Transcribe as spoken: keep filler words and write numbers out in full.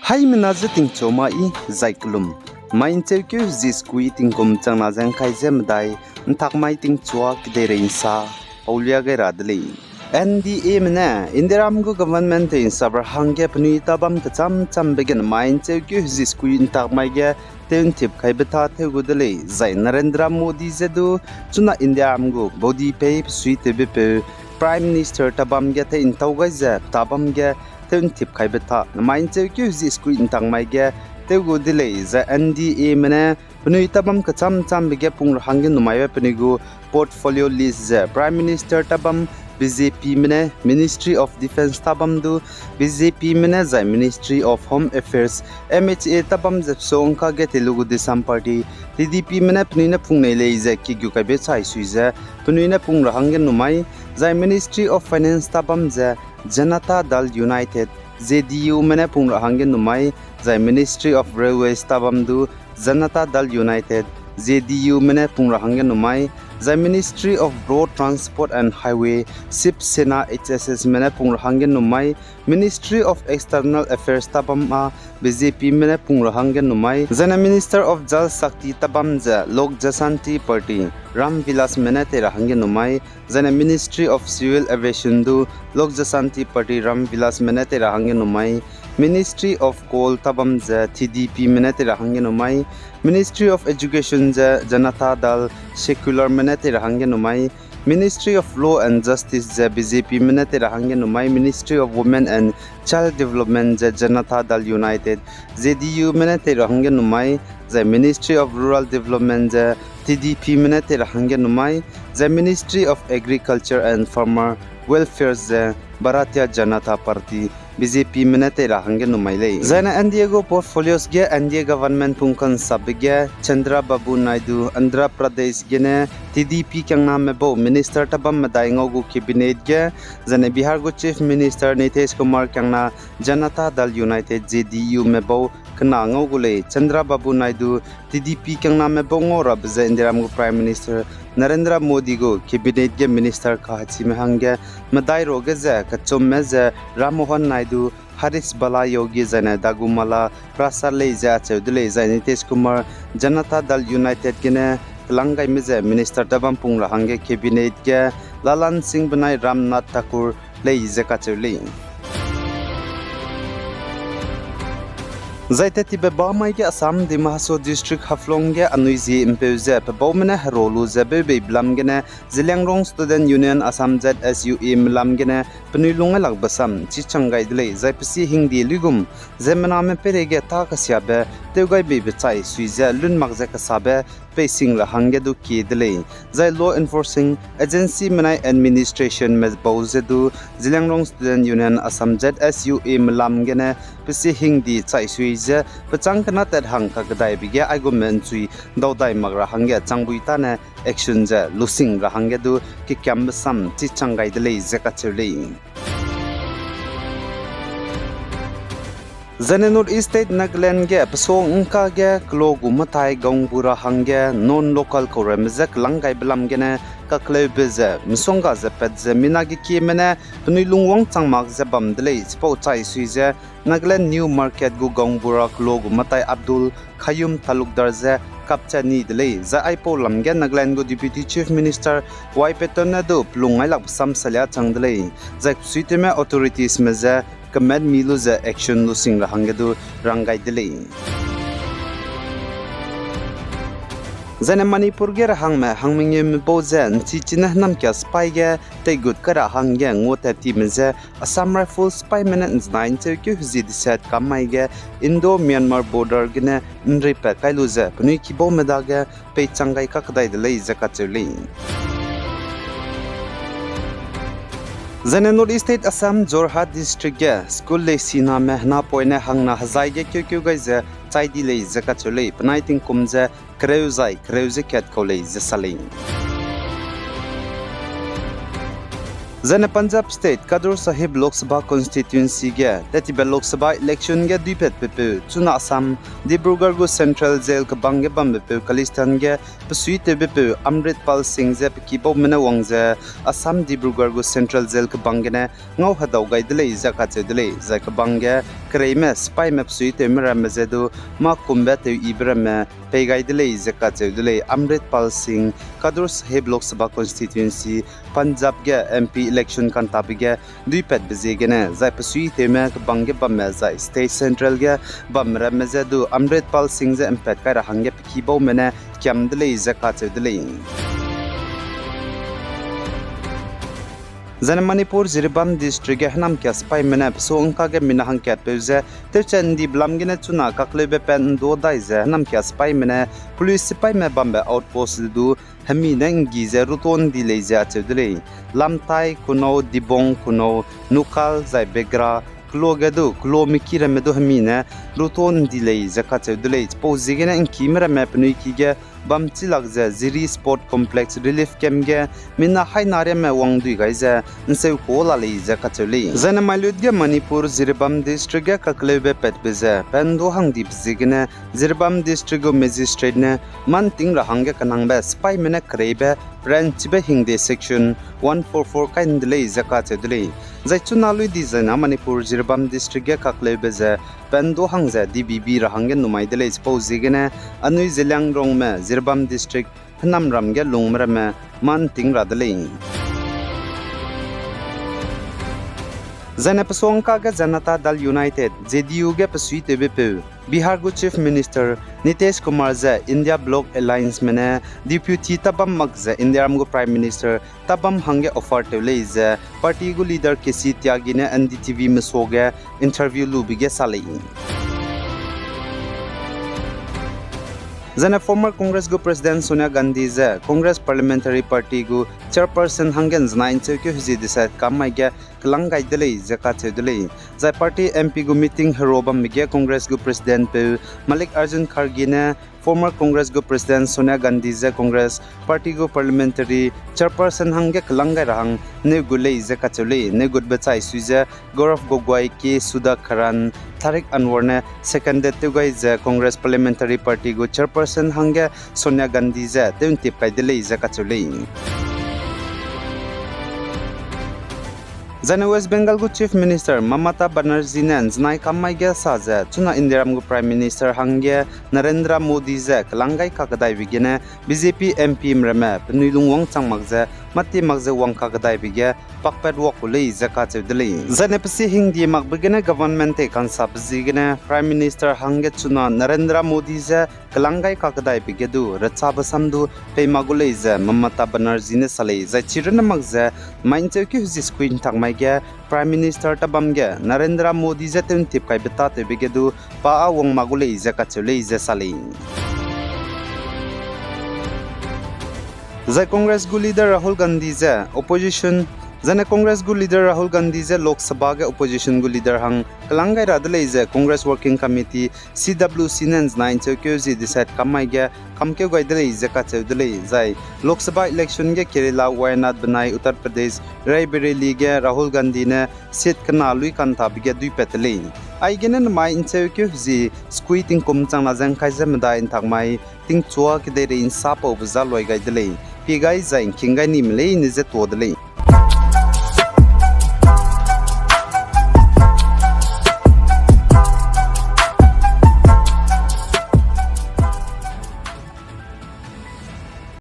Haimena je tingchu ma i zai kelum. Mai ’ncheukeu hezi sekui tingkum changna ze ’ngkai ze medai, ’ntak mai tingchua kedeirei ’nsa, paulia gai ra de lei. N D A me ne Indiaram gu government tei'nsabe ra hangge penui tabam kecham chambe gene mai ’ncheukeu hezi sekui ’ntak mai ge tew ’ntip kaibe tâ tew gu de lei, zai Narendra Modi je du chuna Indiaram gu baudipei besuitewbepeu Prime Minister tabam ge tei ’ntau gai ze tabam ge tew ’ntip kaibe tâ mai ’ncheukeu hezi sekui ’ntak mai ge tew gu de lei, zai N D A me ne penui tabam kecham chambe ge pung ra hangge numaibe penui gu portfolio list ze Prime Minister tabam B J P me ne, Ministry of Defence tabam du B J P me ne, zai Ministry of Home Affairs, M H A tabam ze pesongka ge tei lu gu disam party T D P me ne penui ne pung nei lei ze kigu kaibe chai sui ze penui ne pung ra hangge numai, zai Ministry of Finance tabam ze Janata Dal United, J D U me ne pung ra hangge numai, zai Ministry of Railways tabam du Janata Dal United, J D U me ne pung ra hangge numai, zai Ministry of Road Transport and Highway, Shiv Sena H S S me ne pung ra hangge numai, Ministry of External Affairs tabam a B J P me ne pung ra hangge numai, zaine Minister of Jal Shakti tabam ze Lok Janshanti Party, Ram Vilas me ne tei ra hangge numai, zaine Ministry of Civil Aviation du Lok Janshanti Party Ram Vilas me ne tei ra hangge numai, Ministry of Coal tabam ze T D P me ne tei ra hangge numai, Ministry of Education ze Janata Dal Secular me ne tei ra hangge numai, Ministry of Law and Justice ze B J P me ne tei ra hangge numai, Ministry of Women and Child Development ze Janata Dal United, J D U me ne tei ra hangge numai, zai Ministry of Rural Development ze T D P me ne tei ra hangge numai, zai Ministry of Agriculture and Farmer Welfare ze Bharatiya Janata Party, B J P me ne tei ra hangge numai lei. Zaine N D A gu portfolios ge N D A government pung kansabe ge Chandrababu Naidu, Andhra Pradesh gene T D P kiangname bau minister tabam medai ngau gu cabinet ge, zaine Bihar gu Chief Minister Nitish Kumar kiangna Janata Dal United, J D U me bau kena ngau gu lei. Chandrababu Naidu T D P kiangname bau ngau rabe ze Indiaram gu Prime Minister Narendra Modi gu cabinet ge minister kahechime hangge medai ruage ze kechumme ze Ram Mohan Naidu, Harish Bala Yogi zaine Daggumala Prasad lei ze acheu de lei, zai Nitish Kumar Janata Dal United gene kelanggaime ze minister tabam pung ra hangge cabinet ge Lalan Singh benai Ramnath Thakur lei ze kacheu lei. Zai tat tibe bamai ge Assam Dima Hasao District Haflong ge anui zie ’mpeu ze pebaume ne hero lu ze beubeibe lam gene Zeliangrong Student Union Assam Z S U A me lam gene penui lungngailakbe sam chichang gai de lei, zai pe si hingdi luigum ziemmename peireige tâ kesiabe tewgaibeibe chai sui ze lun mak ze kesabe peising ra hangge du kie de lei, zai law enforcing agency menai administration me bau ze du Zeliangrong Student Union Assam Z S U A me lam gene pe si hingdi chai sui ze pechâng kena tat hang kakedaibe ge aigumme ’nchui daudai mak ra hangge changbui tâne action ze lusing ra hangge du kekiambe sam chichang gai de lei ze kacheu lei. Zaine North East State Nagaland ge pesong ’ngka ge kelo gu matai gaungbu ra hangge non-local kauraime je kelanggaibe lam gene kakleube ze misongga ze pat ze mina gekieme ne penui lungwang chang mak ze bam de lei, chipau chai sui ze Nagaland New Market gu gaungbu ra kelo gu matai Abdul Khaiyum Talukdar ze kapchat ni de lei, zai aipau lam ge Nagaland gu Deputy Chief Minister Y Patton ne du pelung ngailakbe sam salia chang de lei, zai suitewme authoritiesme ze kemat mi lu ze action lusing ra hangge du rang gai de lei. Zaine Manipur ge rahangme hangmengeume bau ze ’nchi chine hênamkia sipai ge teigut kai ra hangge nguatat time je Assam Rifles sipaime ne ’nzenai ’ncheukeu hezie deset kam mai ge Indo-Myanmar border gene ’nripat kai lu ze penui kibaume dage peichang gai kakdai de lei ze kacheu lei. Zaine North East State Assam Jorhat District ge school leisiname henapoine hangna hezai ge keukeu gai ze chai di lei ze kacheu lei, penai tingkum ze kereu zai kereu ze kat kau lei ze sa lei. Zaine Punjab State Khadur Sahib Lok Sabha Constituency ge tetibe Lok Sabha election ge duipatbepeu chuna Assam Dibrugarh gu Central Jail kebang ge bambepeu Khalistan ge pesuitewbepeu Amritpal Singh ze pe kibaume ne wang ze Assam Dibrugarh gu Central Jail kebang gene ngau hedau gai de lei ze kacheu de lei. Zai kebang ge kereime sipaime pesuitewme ramme ze du mâ kumbe teu yibe ramme pei gai de lei ze kacheu de lei. Amritpal Singh Khadur Sahib Lok Sabha Constituency Punjab ge M P election kantabe ge duipatbe ziegene zai pesuitewme kebang ge bamme zai state central ge bamme ramme ze du Amritpal Singh ze mpat kai ra hangge pe kibaume ne kiam de lei ze kacheu de lei. Zaine Manipur Jiribam District ge hênamkia sipaime ne pesua ngka ge mina hangkatpeu ze tewchat ndibe lam gene chuna kakleube pat ndu dai ze hênamkia sipaime ne police sipaime bambe outpost du hemi ne nggi ze ruto ndi lei ze acheu de lei. Lamtai, Kuno, Dibong, Kuno, Nukal, zai Begra, keloa ge du, keloa meki ramme du hemi ne ruto ndi lei ze kacheu de lei. Chipau ziegene ngkime ramme penui ki ge bam chilak ze Jiri Sport Complex Relief Camp ge mina haina riamme wangdui gai ze nseu ka la lei ze kacheu lei. Zaine mailut ge Manipur Jiribam District ge kakleube patbe ze pat ndu hangdibe ziegene Jiribam District gu Magistrate ne mâ nting ra hangge kenangbe sipaime ne kereibe peranchibe hingde section one four four kai nde lei ze kacheu de lei. Zai chuna lui di zaina Manipur Jiribam District ge kakleube ze pat ndu hang ze D B B ra hangge numai de lei. Chipau ziegene anui Zeliangrongme Jiribam District hênamram ge lungme ramme mâ nting ra de lei. Zaine pesua ngka ge Janata Dal United, J D U ge pesuitewbepeu Bihar gu Chief Minister Nitish Kumar ze India Bloc Allianceme ne Deputy tabam mak ze Indiaram gu Prime Minister tabam hangge offer tew lei ze party gu leader K C Tyagi ne N D T V mesuage interview lube ge sa lei. Zaine former Congress gu President Sonia Gandhi ze Congress Parliamentary Party gu Chairperson hangge nzenai ncheukeu hezie decide kam mai ge kelang gai de lei ze kacheu de lei. Zai party M P gu meeting hero bambe ge Congress gu Presidentpeu Mallikarjun Kharge ne former Congress gu President Sonia Gandhi ze Congress Party gu Parliamentary Chairperson hangge kelang gai ra hang neu gu lei ze kacheu lei. Neu gutbe chai sui ze Gaurav Gogoi, K Sudhakaran, Tariq Anwar ne seconded tew gai ze Congress Parliamentary Party gu Chairperson hangge Sonia Gandhi ze tew ntip kai de lei ze kacheu lei. Zaine West Bengal gu Chief Minister Mamata Banerjee ne nzenai kam mai ge sa ze chuna Indiaram gu Prime Minister hangge Narendra Modi ze kelang gai kakedaibe gene B J P M Pme ramme penui lungwang chang mak ze mâtie mak ze wang kakedaibe ge pakpat wak ku lei ze kacheu de lei. Zaine pesi hingdie makbe gene government tei kansabe ziegene Prime Minister hangge chuna Narendra Modi ze kelang gai kakedaibe ge du rechabe sam du pei mak gu lei ze Mamata Banerjee ne sa lei. Zai chirunne mak ze mai ncheukeu hezie sukui ntak mai ge Prime Minister tabam ge Narendra Modi ze tew ntip kaibe tâtewbe ge du pa â wang mak gu lei ze kacheu lei ze sa lei. Zai Congress gu leader Rahul Gandhi ze opposition, zaine Congress gu leader Rahul Gandhi ze Lok Sabha ge opposition gu leader hang kelang gai ra de lei ze Congress Working Committee, C W C ne nzenai ncheukeu hezie decide kam mai ge kamkeu gai de lei ze kacheu de lei. Zai Lok Sabha election ge Kerala, Wayanad benai Uttar Pradesh, Raebareli ge Rahul Gandhi ne seat kena lui kantabe ge duipat de lei. Aigene nemai ncheukeu hezie sukui tingkum changna ze ngkai ze medai ntak mai tingchua kedeirei nsa paube za loi gai de lei. Pie gai zai ngking gai nime leine ze tuâ de lei.